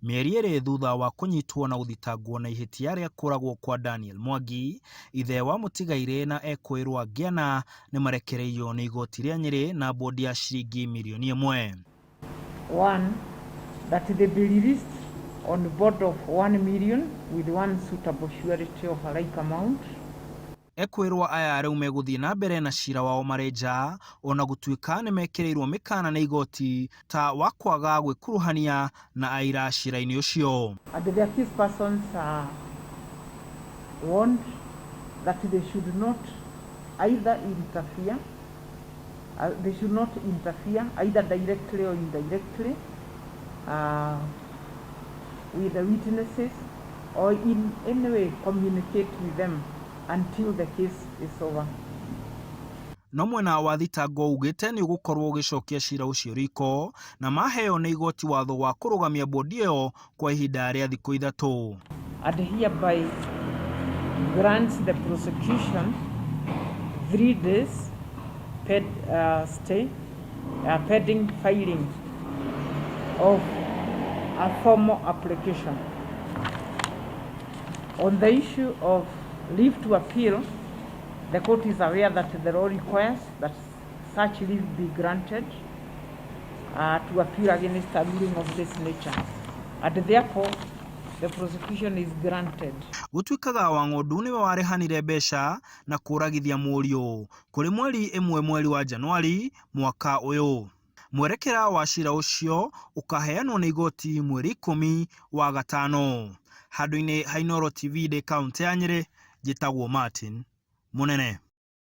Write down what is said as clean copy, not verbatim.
Mĩeri ĩrĩ thutha wa kũnyitwo na gũthitangwo na ihĩtia rĩa kũragwo kwa Daniel Mwangi, ithe wa mũtigairĩ na ekũĩrwo angĩ ana nĩmarekereirio nĩ igoti rĩa Nyĩrĩ na bondi ya ciringi mirioni ĩmwe. One, that they be released on bond of 1 million with one suitable surety of a like amount. Ekwĩrwo aya rĩu megũthiĩ na mbere na cira wao marĩ nja ona gũtuĩka nĩmekĩrĩirwo mĩkana nĩ igoti ta wa kwaga gwĩkuruhania na aira cira-inĩ ũcio. And the accused persons are warned that they should not either interfere, they should not interfere either directly or indirectly with the witnesses or in any way communicate with them until the case is over. No mwena wa thitango ugĩte nĩ ũgũkorwo ũgĩcokia cira ũcio riko na maheo nĩ igoti watho wa kũrũgamia bondi ĩyo kwa ihinda rĩa thikũ ithatũ. And hereby grants the prosecution 3 days stay pending filing of a formal application. On the issue of leave to appeal, the court is aware that the law requires that such leave be granted to appeal against a ruling of this nature. And therefore, the prosecution is granted. Gũtuĩkaga Wang'ondu nĩwe warĩhanire mbeca na kũragithia mũriũ kũrĩ mweri ĩmwe mweri wa Januari mwaka ũyũ. Mwerekera wa cira ũcio ũkaheanwo nĩ igoti mweri 10 wa gatano. Handũ-inĩ ha Inooro TV ndĩ kaũntĩ ya Nyĩrĩ, njĩtagwo Martin Mũnene.